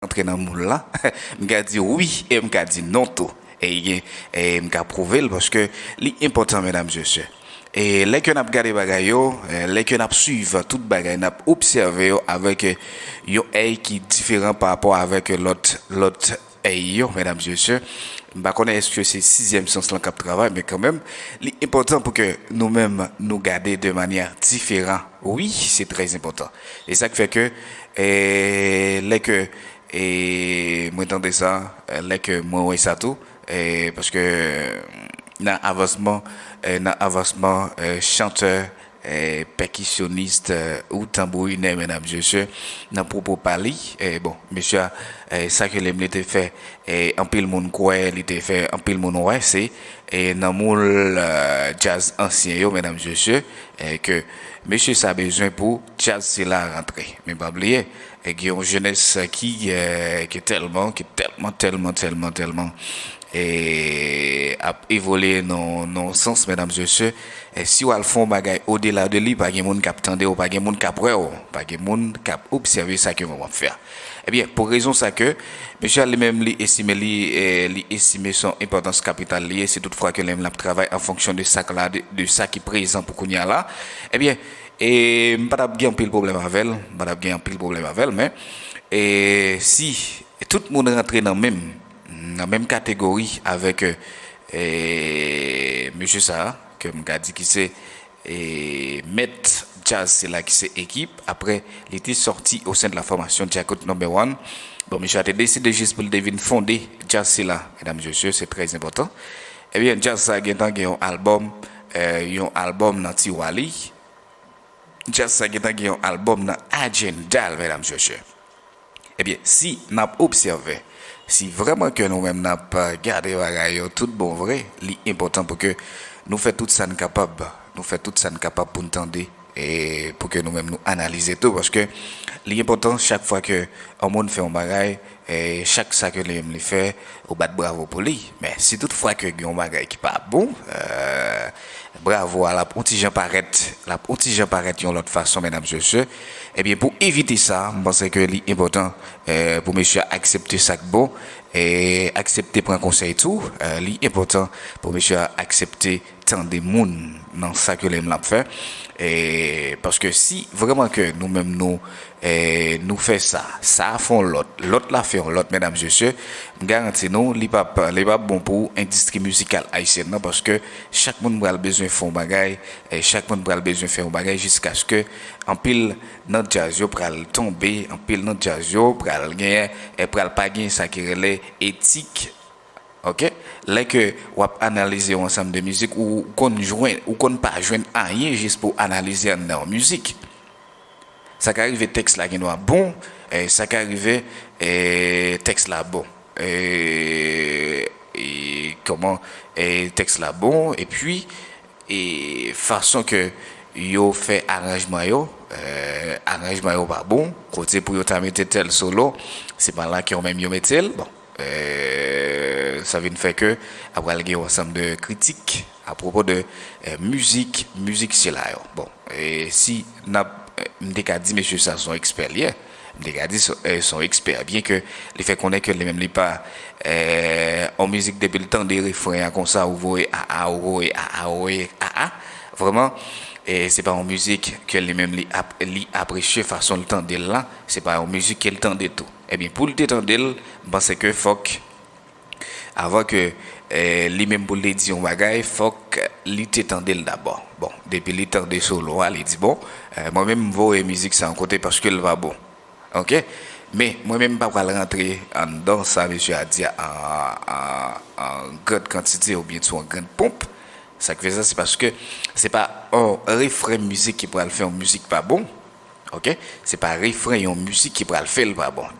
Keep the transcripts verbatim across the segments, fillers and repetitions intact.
antre nan moul la. M ka di wi e m ka di non tou. E, e m ka pwouve l paske li enpòtan, medam, mesye. E lè ke n ap gade bagay yo, e lè ke n ap swiv tout bagay, n ap obsève yo avèk, e, yon èy ki diferan pa rapò avèk lòt, lòt èy yo, medam, mesye. M pa konnen èske se sizyèm sans lan k ap travay, men kanmenm, li enpòtan pou ke nou menm nou gade de manyè diferan. Wi, se trè enpòtan. E sa k fè ke, e, lè ke, e, mwen tande sa, e, lè ke mwen wè sa tou, e, paske nan avansman, e, nan avansman, e, chantè, e, pèkisyonis, e, ou tanbourinè, medam, mesye, nan pwopo pa li, e, bon, mesye a, e, sa ke li te fè, e, anpil moun kwè, li te fè anpil moun wè, se, e, nan moul, e, djaz ansyen yo, medam, mesye, e, ke mesye sa bezwen pou djaz sila rantre. Men pa bliye, e, gen yon jenès ki, e, ki tèlman, ki tèlman, tèlman, tèlman, tèlman, e, ap evolye nan, nan sans, medam, mesye. E si w al fè yon bagay odela de li, pa gen moun k ap tande w, pa gen moun k ap wè w, pa gen moun k ap obsève sa ke w ap fè a. Ebyen, pou rezon sa ke, mesye a li menm, li estime li, e, li estime se yon enpòtans kapital li ye, si toutfwa ke li menm l ap travay an fonksyon de sa k la, de, de sa ki prezan pou kounye a la, ebyen, e, m pa t ap gen anpil pwoblèm avè l, m pa t ap gen anpil pwoblèm avè l, men, e, si tout moun rantre nan menm, nan menm kategori avèk, e, mesye sa a, ke m ka di ki se, e, mèt djaz sila ki se Ekip, apre li te sòti au sein de la formation Djakout Number One. Bon, mesye a te deside jis pou l te vin fonde djaz sila, medam, mesye, se trè enpòtan. Ebyen, djaz sa gentan gen yon albòm, e, yon albòm nan tiwa li. Djaz sa gentan gen yon albòm nan ajanda l, medam, mesye. Ebyen, si n ap obsève, si vrèman ke nou menm n ap, e, gade bagay yo tout bon vre, li enpòtan pou ke nou fè tout sa n kapab, nou fè tout sa n kapab pou n tande, e pou ke nou menm nou analize tou, paske li enpòtan chak fwa ke yon moun fè yon bagay, e chak sa ke li menm li fè, ou bat bravo pou li. Men si toutfwa ke gen yon bagay ki pa bon, e, bravo a l ap yon ti jan parèt, l ap yon ti jan parèt yon lòt fason, medam, mesye. Ebyen, pou evite sa, m panse ke li enpòtan, e, pou mesye a aksepte sa k bon, e aksepte pran konsèy tou. E, li enpòtan pou mesye a aksepte tande moun nan sa ke li menm l ap fè. E, paske si vrèman ke nou menm nou, e, nou fè sa, sa a fè yon lòt, lòt la fè yon lòt, medam, mesye, m garanti nou, li p ap, li p ap bon pou endistri mizikal ayisyèn nan, paske chak moun pral bezwen fè yon bagay, e chak moun pral bezwen fè yon bagay jiskaske anpil nan djaz yo pral tonbe, anpil nan djaz yo pral genyen, e pral pa gen sa ki rele etik. Oke? Lè ke w ap analize yon ansanm de mizik, ou konn jwenn, ou konn pa jwenn anyen jis pou analize anndan yon mizik. Sa ka rive tèks la gendwa bon, e sa ka rive, e, tèks la bon. E, e, kòman, e, tèks la bon, epi, e, fason ke yo fè aranjman yo, e, aranjman yo pa bon, kote pou yo ta mete tèl solo, se pa la ke yo menm yo mete l. Bon, e, sa vin fè ke apral gen yon ansanm de kritik apwopo de, e, mizik, mizik sila yo. Bon, e, si n ap, e, m te ka di mesye sa se yon ekspè li ye. M te ka di se, e, se yon ekspè, byen ke li fè konnen ke li menm li pa, e, yon mizik depi l tande refren an konsa, ou voye a a, ou voye a a, ou voye a a. Vrèman, e, se pa yon mizik ke li menm li ap, li apresye fason l tande l la, se pa yon mizik ke l tande tou. Ebyen, pou l te tande l, m panse ke fòk, avan ke, e, li menm pou l te di yon bagay, fòk li te tande l dabò. Bon, depi li tande solo a, li di, bon, e, mwen menm m voye mizik sa yon kote paske l pa bon. Oke? Men, mwen menm m pa pral rantre anndan sa mesye a di a an, an, an grand kantite oubyen sou an grand ponp. Sa k fè sa, se paske se pa yon refren mizik ki pral fè yon mizik pa bon. Oke? Se pa refren yon mizik ki pral fè l pa bon.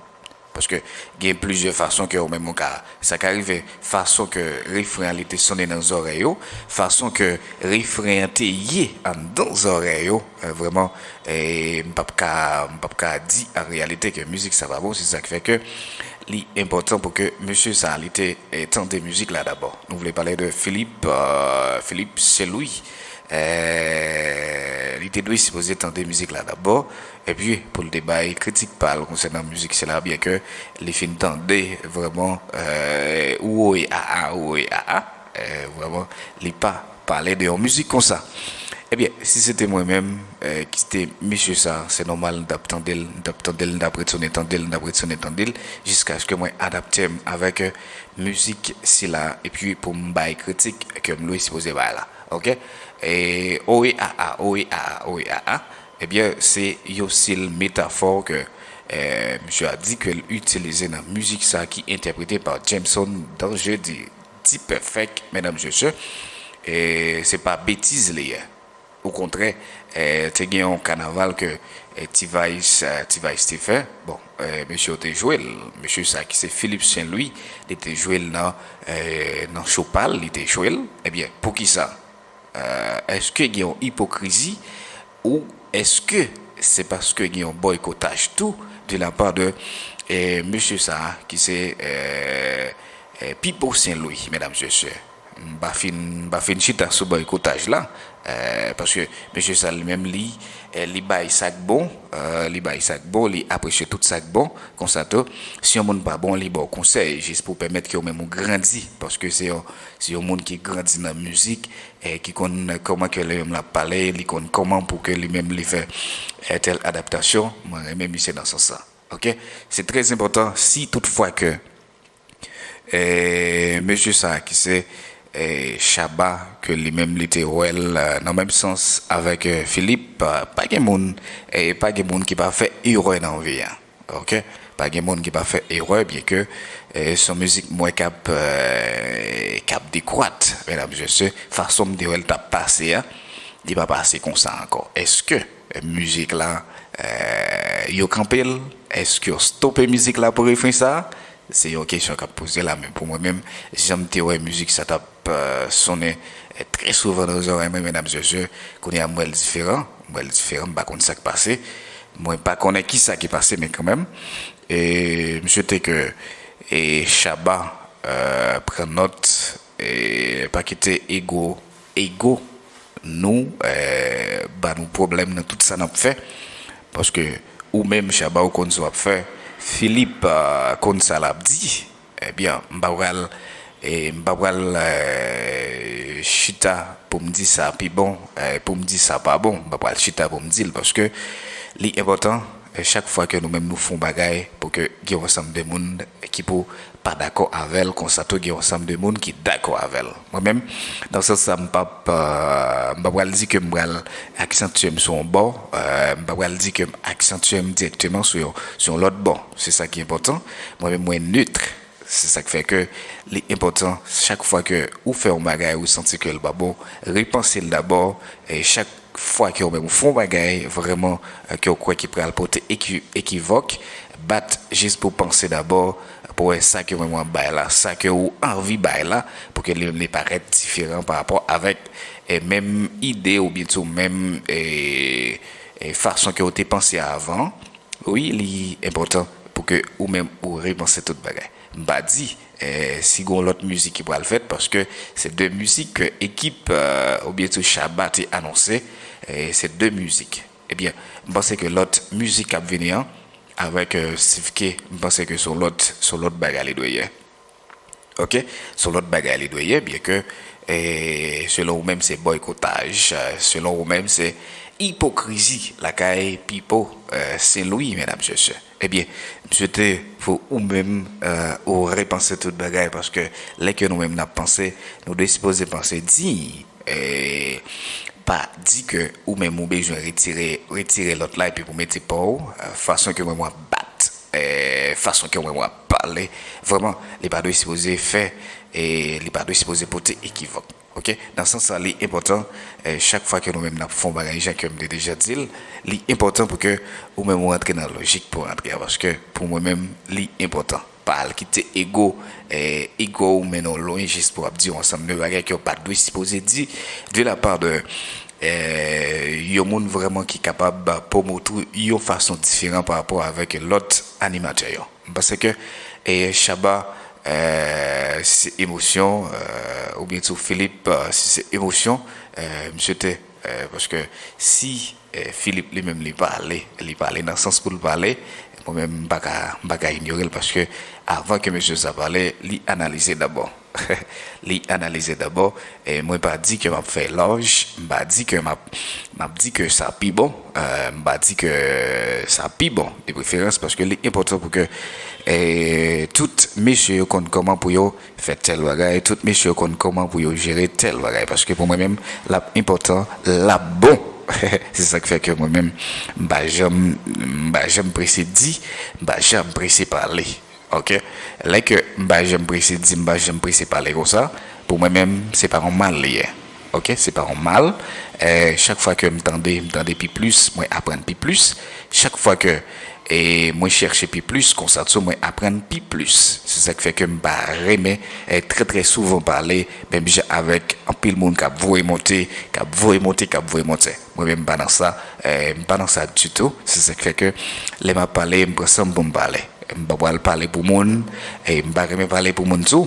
Paske gen plizyè fason ke ou menm ou ka, sa ka rive fason ke refren an li te sonnen nan zòrèy ou, fason ke refren an te ye anndan zòrèy ou, e, vrèman, e, m p ap ka, m p ap ka di an reyalite ke mizik sa pa bon, se sa k fè ke li enpòtan pou ke mesye sa li te, e, tande mizik la dabò. Nou vle pale de Philippe, e, Philippe Saint-Louis, Eh, li te dwe sipoze tande mizik la dabò, epi pou l te bay kritik pa l konsènan mizik sila, byen ke li fin tande vrèman eh, ou woye a a, ou woye a a, eh, vrèman, li pa pale de yon mizik konsa. Ebyen, si se te mwen menm eh, ki te mesye sa, se nòmal m t ap tande l, m t ap tande l, m t ap retounen tande l, m t ap retounen tande l, jiskaske mwen adapte m avèk eh, mizik sila, epi pou m bay kritik ke m dwe sipoze bay la. Oke? E, oe a a, oe a a, oe a a, ebyen, se yon stil metafò ke eh, misye a di ke l itilize nan mizik sa ki entèprete pa Jameson Danger di, di Perfect, medam mesye. E se pa betiz li ye. Okontrè, eh, te gen yon kanaval ke eh, T-Vice eh, T-Vice te fè. Bon, eh, mesye yo te jwe l. Mesye sa ki se Philippe Saint Louis, li te jwe l nan, eh, nan show pa l, li te jwe l. Ebyen, poukisa? Eh, èske gen yon ipokrizi ou èske se paske gen yon bòykotaj tou de la pa de eh, mesye sa ki se eh, eh, Pipo Saint Louis, medam mesye? M pa fin, m pa fin chita sou bòykotaj la, eh, paske mesye sa li menm li, eh, li bay sa k bon, eh, li bay sa k bon, li apresye tout sa k bon, konsa tou, si yon moun pa bon, li ba w konsèy, jis pou pèmèt ke ou menm ou grandi, paske se yon, se yon moun ki grandi nan mizik, eh, ki konn kòman ke li menm l ap pale, li konn kòman pou ke li menm li fè eh, tèl adaptasyon, mwen renmen misye nan sans sa. Oke? Se trè enpòtan si toutfwa ke E, mesye sa ki se e, Shabba, ke li menm li te wè l e, nan menm sans avèk e, Philippe, e, pa gen moun, e, pa gen moun ki pa fè erè nan vi a. Oke? Pa gen moun ki pa fè erè, byen ke e, se yon mizik mwen k ap, e, k ap dekwat, medam mesye, fason m te wè l t ap pase a, li pa pase konsa ankò. Èske e, mizik la, e, yo kanpe l? Èske yo stope mizik la pou refren sa? Se yon kesyon k ap poze la, men pou mwen menm, jan m te wè mizik sa t ap e, sonnen e, trè souvan nan zòrèy mwen, medam mesye, kounye a m wè l diferan, m wè l diferan, m pa konn sa k pase, mwen pa konnen kisa ki pase, men kanmenm, e, m swete ke e, Shabba e, pran nòt, e, pa kite ego, ego nou e, ba nou pwoblèm nan tout sa n ap fè, paske ou menm Shabba ou konn sa w ap fè, Philippe e, konn sa l ap di, ebyen, m pa pral, e, m pa pral e, chita pou m di sa pi bon, e, pou m di sa pa bon, m pa pral chita pou m di l, paske li enpòtan e, chak fwa ke nou menm nou fè yon bagay pou ke gen yon ansanm de moun ki pou pa dakò avè l, konsa tou gen yon ansanm de moun ki dakò avè l. Mwen menm, nan sans sa, m p ap, e, m pa pral di ke m pral aksantye m sou yon bò, e, m pa pral di ke m aksantye m dirèkteman sou yon, sou yon lòt bò. Se sa ki enpòtan. Mwen menm, mwen netre. Se sa k fè ke li enpòtan, chak fwa ke ou fè yon bagay, ou santi ke l pa bon, repanse l dabò, e chak fwa ke ou menm ou fè yon bagay vrèman e, ke ou kwè ki pral pote eki, ekivòk, bat jis pou panse dabò, pou wè sa ke ou menm w ap bay la, sa ke ou anvi bay la, pou ke li menm li parèt diferan pa rapò avèk e, menm ide oubyen tou menm e, e, fason ke ou te panse avan. Wi, li enpòtan pou ke ou menm ou repanse tout bagay. M pa di e, si gen yon lòt mizik ki pral fèt, paske se de mizik ke ekip e, oubyen tou Shabba te anonse, e, se de mizik. Ebyen, m panse ke lòt mizik k ap vini an, avèk e, Steve K, m panse ke se yon lòt, se yon lòt bagay li dwe ye. Oke? Se yon lòt bagay li dwe ye, byen ke e, selon ou menm se bòykotaj, e, selon ou menm se ipokrizi lakay Pipo e, Saint Louis, medam mesye. Ebyen, m swete pou ou menm e, ou repanse tout bagay, paske lè ke nou menm n ap panse, nou dwe sipoze panse diy, e, pa di ke ou menm ou bezwen retire, retire lòt la epi pou mete pa w, e, fason ke mwen mwen ap bat, e, fason ke mwen mwen ap pale, vrèman, li pa dwe sipoze fè, e, li pa dwe sipoze pote ekivòk. Oke? Nan sans sa, li enpòtan, e, chak fwa ke nou menm n ap fè yon bagay, jan ke m te deja di l, li enpòtan pou ke ou menm ou rantre nan lojik pou rantre a, paske pou mwen menm, li enpòtan. Pa al kite ego, e, ego ou mennen w lwen jis pou ap di yon ansanm de bagay ke w pa t dwe sipoze di, de la pa de e, yon moun vrèman ki kapab pwomot ou yon fason diferan pa rapò avèk lòt animatè yo. M panse ke e, Shabba, e, si se emosyon, e, oubyen tou Philippe, e, si se emosyon, e, m swete Paske si Philippe li menm li pale, li pale nan sans pou l pale, mwen menm m pa ka, m pa ka inyore l, paske avan ke mesye sa pale, li analize dabò. Li analize dabò. E mwen pa di ke m ap fè elòj, m pa di ke m ap, m ap di ke sa pi bon, m pa di ke sa pi bon de preferans, paske li enpòtan pou ke tout mesye yo konn kòman pou yo fè tèl bagay, tout mesye yo konn kòman pou yo jere tèl bagay, paske pou mwen menm l ap enpòtan, l ap bon. Se sa k fè ke mwen menm m pa janm, m pa janm prese di, m pa janm prese pale. Oke? Lè ke m pa janm prese di, m pa janm prese pale konsa, pou mwen menm se pa yon mal li ye. Oke? Se pa yon mal. Chak fwa ke m tande, m tande pi plis, mwen aprann pi plis. Chak fwa ke e mwen chèche pi plis, konsa tou mwen aprann pi plis. Se sa k fè ke m pa renmen trè trè souvan pale, menm jan avèk anpil moun k ap voye monte, k ap voye monte, k ap voye monte. Mwen menm m pa nan sa, m pa nan sa ditou. Se sa k fè ke lè m ap pale, m pran san m pou m pale. M pa pral pale pou moun, e m pa renmen pale pou moun tou.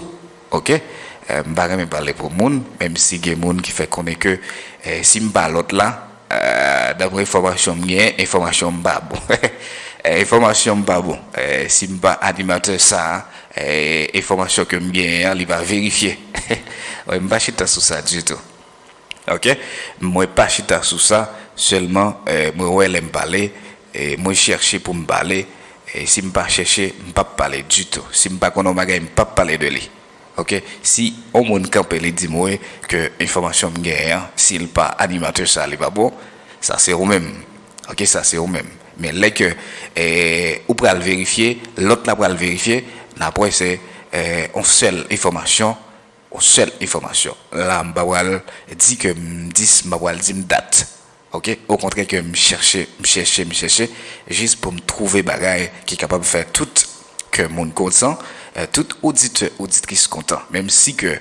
Oke? M pa renmen pale pou moun, menm si gen moun ki fè konnen ke si m pa lòt la, dapre enfòmasyon m gen, enfòmasyon m pa bon. Enfòmasyon m pa bon. Si m pa animatè sa, enfòmasyon ke m genyen an, li pa verifye. Wi, m pa chita sou sa ditou. Oke? Mwen pa chita sou sa, sèlman mwen wè lè m pale, mwen chèche pou m pale, si m pa chèche, m p ap pale ditou. Si m pa konn yon bagay, m p ap pale de li. Oke? Si yon moun kanpe, li di m wi ke enfòmasyon m genyen an, si l pa animatè sa, li pa bon, sa se ou menm. Oke? Sa se ou menm. Men lè ke ou pral verifye, lòt la pral verifye, n ap wè se yon sèl enfòmasyon, yon sèl enfòmasyon. La, m pa pral di ke m dis, m pa pral di m dat. Oke? Okontrè ke m chèche, m chèche, m chèche, jis pou m twouve bagay ki kapab fè tout kè moun kontan, tout oditè, oditris kontan. Menm si ke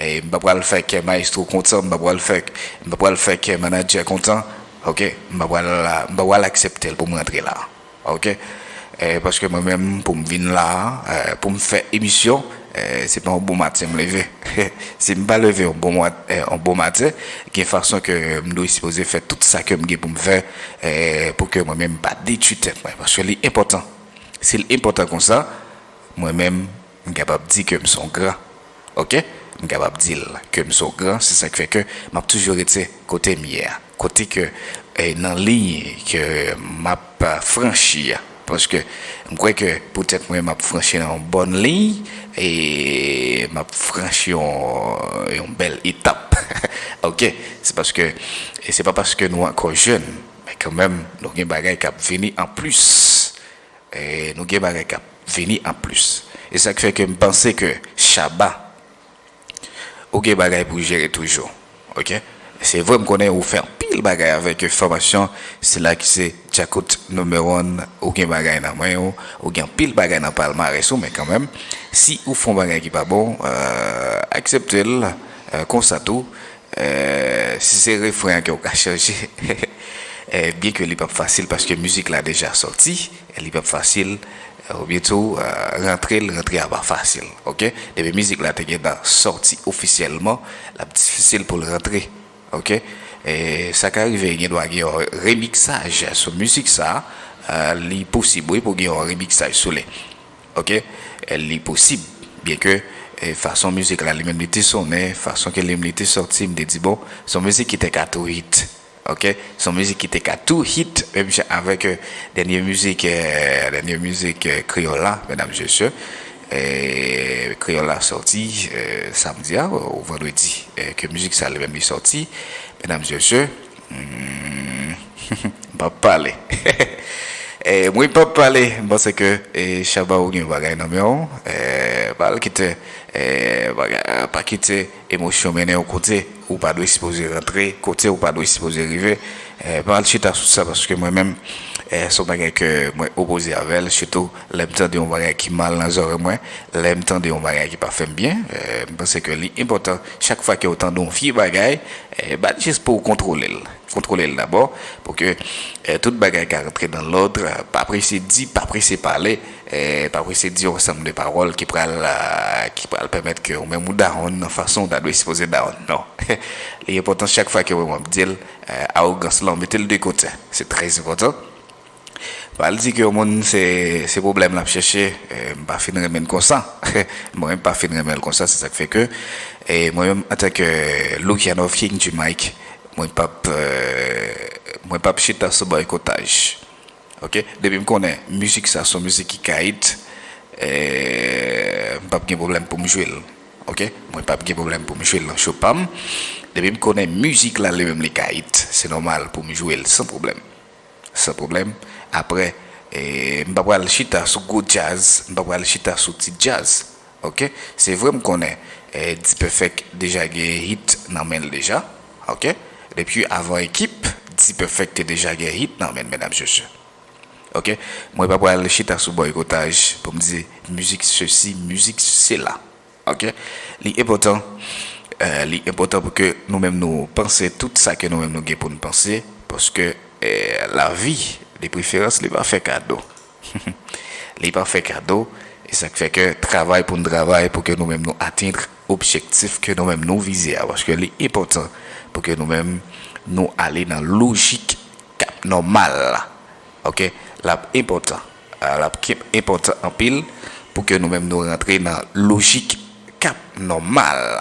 m pa pral fè kè mayestwo kontan, m pa pral fè, m pa pral fè kè manadjè kontan, oke? M pa pral, m pa pral aksepte l pou m rantre la. Oke? Paske mwen menm, pou m vin la, pou m fè emisyon, se pa yon bon maten m leve. Si m pa leve yon bon, yon bon maten, gen fason ke m dwe sipoze fè tout sa ke m gen pou m fè, pou ke mwen menm m pa detwi tèt mwen. Paske li enpòtan. Si l enpòtan konsa, mwen menm, m kapab di ke m se yon gran. Oke? M kapab di l ke m se yon gran, se sa k fè ke m ap toujou rete kote m ye a. Kote ke, nan liy ke m ap franchi a. Paske m kwè ke poutèt mwen m ap franchi nan yon bòn liy, e m ap franchi yon, yon bèl etap. Oke? Se paske, e se pa paske nou ankò jèn, men kanmenm, nou gen bagay k ap vini anplis. E nou gen bagay k ap vini anplis. E sa k fè ke m panse ke Shabba, ou gen bagay pou w jere toujou. Oke? Se vre, m konnen ou fè anpil bagay avèk enfòmasyon, sila ki se Djakout number one, ou gen bagay nan men w, ou gen anpil bagay nan palmarès ou, men kanmenm, si ou fè yon bagay ki pa bon, aksepte l, konsa tou, si se refren an ke w ka chanje, byen ke li p ap fasil paske mizik la deja sòti, li p ap fasil, oubyen tou, rantre l, rantre a pa fasil, oke? Depi mizik la te gentan sòti ofisyèlman, l ap difisil pou l rantre, oke? E sa ka rive, gen dwa gen yon remiksaj sou mizik sa, li posib, wi, pou gen yon remiksaj sou li, oke? Li posib, byen ke fason mizik la li menm li te sonnen, fason ke li menm li te sòti, m te di, bon, se yon mizik ki te ka tou hit. Oke? Se yon mizik ki te ka tou hit, menm jan avèk dènye mizik, dènye mizik kreyòl la, medam, mesye. Kreyòl la sòti samdi a ou vandredi, ke mizik sa li menm li sòti, medam, mesye. M p ap pale. Mwen p ap pale, m panse ke Shabba ou gen yon bagay nan men w, pa al kite, pa kite emosyon mennen w kote ou pa dwe sipoze rantre, kote ou pa dwe sipoze rive. Pa al chita sou sa, paske mwen menm, Eh, se yon bagay ke mwen opoze avè l, sitou lè m tande yon bagay ki mal nan zòrèy mwen, lè m tande yon bagay ki pa fè m byen. Eh, m panse ke li enpòtan, chak fwa ke w tande yon vye bagay, eh, bat jis pou w kontwole l. Kontwole l dabò, pou ke, eh, tout bagay ka rantre nan lòd, pa prese di, pa prese pale, eh, pa prese di yon ansanm de pawòl ki pral, ah, ki pral pèmèt ke ou menm ou down nan fason ou ta dwe sipoze down. Non. Li enpòtan chak fwa ke w ap di l, eh, awogans lan, mete l de kote. Se trè enpòtan. Pa al di ke yon moun se, se pwoblèm l ap chèche, eh, m pa fin renmen l konsa. Mwen menm pa fin renmen l konsa, se sa k fè ke, eh, mwen menm antanke Luciano King du Mic, mwen p ap, eh, mwen p ap chita sou bòykotaj. Ok? Depi m konnen mizik sa se yon mizik ki ka hit, eh, m p ap gen pwoblèm pou m jwe l. Ok? Mwen p ap gen pwoblèm pou m jwe l nan show pa m. Depi m konnen mizik la li menm li ka hit, se nòmal pou m jwe l san pwoblèm. San pwoblèm. Apre, eh, m pa pral chita sou gwo djaz, m pa pral chita sou ti djaz. Ok? Se vre m konnen, eh, D-Perfect deja gen hit nan men l deja. Ok? Depi avan Ekip, D-Perfect te deja gen hit nan men l, medam, mesye. Ok? Mwen pa pral chita sou bòykotaj pou m di mizik sesi, mizik sela. Ok? Li enpòtan, eh, li enpòtan pou ke nou menm nou panse tout sa ke nou menm nou gen pou nou panse, paske, eh, lavi, de preferans, li pa fè kado. Li pa fè kado, e sa k fè ke travay pou n travay pou ke nou menm nou atenn objektif ke nou menm nou vize a, paske li enpòtan pou ke nou menm nou ale nan lojik k ap nòmal la. Ok? L ap enpòtan. Ah, l ap enpòtan anpil pou ke nou menm nou rantre nan lojik k ap nòmal.